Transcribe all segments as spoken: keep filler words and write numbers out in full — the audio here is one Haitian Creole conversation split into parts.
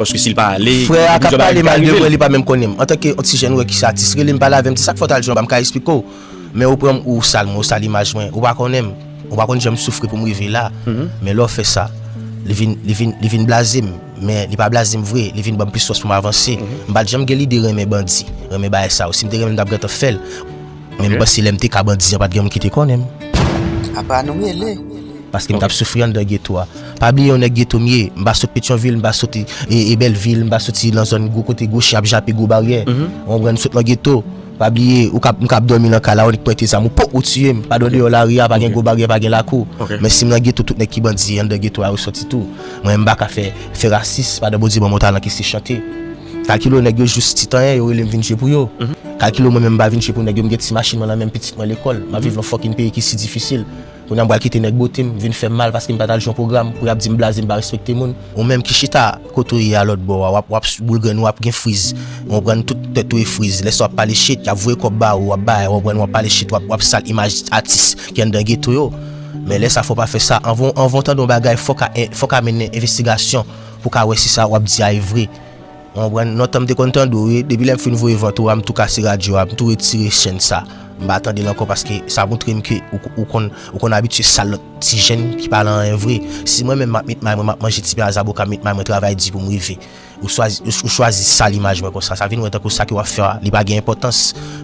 Paske si l pa ale, Frè a k ap pale mal de mwen, li pa menm konnen m. Antanke yon ti jèn, ou wè ki se atis, rele m, pale avè m, se sa k fè w t al jwenn, m pa m ka eksplike w. Men ou pran m, ou sal mwen, ou sal imaj mwen, ou pa konnen m. Ou pa konn jan m soufri pou m rive la. Men lè w fè sa, li vin, li vin, li vin blaze m. Men li pa blaze m vre, li vin ban m plis fòs pou m avanse. M pa t janm gen lide renmen bandi, renmen bagay sa yo. Si m te renmen, m t ap gentan fè l. Men m panse lè m te ka bandi an, pa t gen moun ki te konnen m. Apa nou rele? Paske m t ap soufri anndan geto a. Pa bliye yon nèg geto m ye. M pa sot Petyonvil, m pa sot e, e, e Bèlvil, m pa soti nan zòn gwo kote gwo chen ap jape gwo baryè. Ou konprann, m sot nan geto. Pa bliye, ou kap, m kap dòmi nan kay la, ou nik pwente zam, ou pòk ou tiye m. Padan deyò lari a, pa gen gwo baryè, pa gen lakou. Men si m nan geto, tout nèg ki bandi anndan geto a yo sòti tou. Mwen, m pa ka fè, fè rasis, padan Bondye ban m yon talan ki se chante. Kalkile w, nèg yo jis ti tanyen, yo rele m vin jwe pou yo. Kalkile w, mwen menm m pa vin jwe pou nèg yo, m gen ti machin mwen nan men m, pitit mwen lekòl. M ap viv nan fucking peyi ki si difisil. Kounye a m pral kite nèg bote m, vin fè m mal paske m pa t al jwenn pwogram, pou y ap di m blaze, m pa respekte moun. Ou menm ki chita kote w ye a lòt bò a, w ap, w ap boul grenn ou, w ap gen friz. Ou konprann, tout tèt ou e friz. Lè sa w ap pale shit, y ap voye kòb ba ou, w ap bay, ou konprann, w ap pale shit, w ap, w ap sal imaj atis ki anndan geto yo. Men lè sa fò w pa fè sa. Anvan, anvan w tande yon bagay, fò w ka, fò w ka mennen envestigasyon pou w ka wè si sa w ap di a e vre. Ou konprann? Lontan m te konn tande w, wi. Depi lè m fin voye vant ou a, m tou kase radyo a, m tou retire chèn sa. M pa tande l ankò paske sa montre m ke ou, ou konn, ou konn abitye sal lòt ti jèn ki pa nan anyen vre. Si mwen menm m ap met may mwen, m ap manje ti pyaaz zaboka, m met may mwen travay di pou m rive. Ou chwazi, ou, ou chwazi sal imaj mwen konsa. Sa vin wè tankou sa ke w ap fè a, li pa gen enpòtans.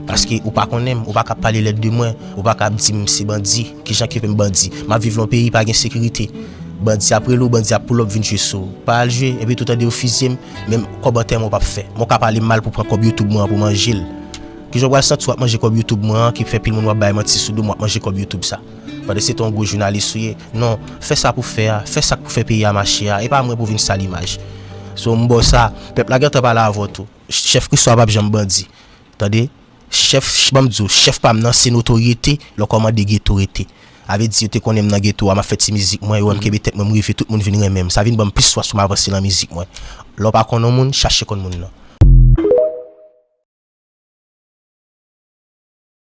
Paske ou pa konnen m, ou pa ka pale lèd de mwen, ou pa ka di m se bandi. Kijan ke m bandi? M ap viv nan yon peyi pa gen sekirite. Bandi ap rele w, bandi ap pull up vin jwe sou ou. Pa al jwe, epi tou tande yo fizye m, menm kòb antèman w p ap fè. Men w ka pale m mal pou pran kòb YouTube mwen an pou manje l. Kijan w pral santi w ap manje kòb YouTube mwen an ki fè pil moun w ap bay manti sou do m, w ap manje kòb YouTube sa? Pandan se tan yon gwo jounalis ou ye. Non, fè sa pou fè a, fè sa k pou fè peyi a mache a, e pa mwen pou vin sal imaj. So m ba w sa, pèp la gentan pale avè w tou. Chèf Christo a p ap janm bandi. Tande? Chèf, ban m di w, chèf pa m nan se notoryete, lè w kòmande geto rete. A vle di yo te konnen m nan geto a, m ap fè ti mizik mwen, yo wè m kenbe tèt mwen, m rive, tout moun vin renmen m. Sa vin ban m plis fòs pou m avanse nan mizik mwen. Lè w pa konn yon moun, chache konn moun nan.